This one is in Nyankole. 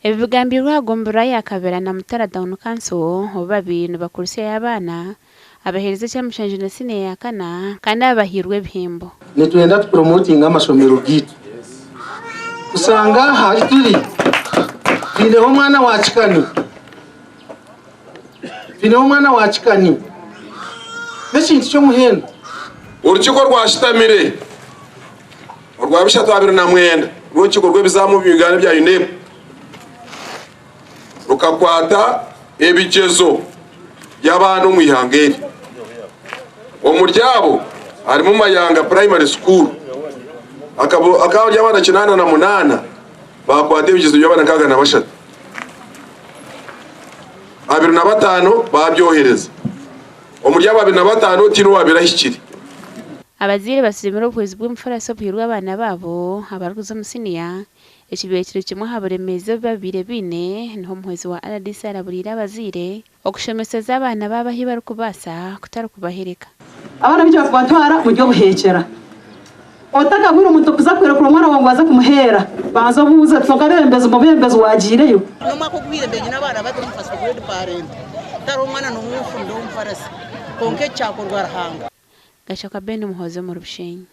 Ebi bigambirwe aha gomborora ya Kabera na Mutara Town Council obu babaire nibakurisyayo abaana abaheerize ekyamushanju na siniya ya kana kandi aba bahairwe ebihembo. Nitwenda tupromotinge amashomero gaitu. Kushanga aha ahu turi twineho omwana wa kikani, twineho omwana wa kikani n'ekintu ky'omuhendo. Orukiiko rwashutamire orwabishatu 29 rw'orukiiko rw'ebizaamu omu Uganda ebya UNEB rukakwata ebigyezo by'abaana omu ihanga eri. Omuri abo harimu Mayanga Primary School akaba ari abaana 88 baakwata ebigyezo by'abaana 63. 25 baabyohereza. Omuri abo 25 tihaine owaabaire ahikire. Abazaire basiimire obuhwezi bw'emifarasi obuhairwe abaana baabo abarikuza omu siniya. Ekibaire kiri kimwe aha buremeezi obu babaire baine, niho omuhwezi wa rdc araburiire abazaire okushomeseza abaana baabo ahu barikubaasa kutari kubahereka. Abaana baingi barikubatwara omuri obuheekyera. Otakabwire omuntu kuza kwirakura omwana waawe ngu aze kumuheera, banza obuuze oti kwonka abeebembezi omubeebembezi waagiireyo? N'omwaka oguhweire mbaire nyine abaana babiri omu first grade parent tihariho omwana n'omwe ofunire omufarasi kwonka eki kyakorwa Ruhanga. Gashakwa Ben Muhoozi omuri Bushenyi.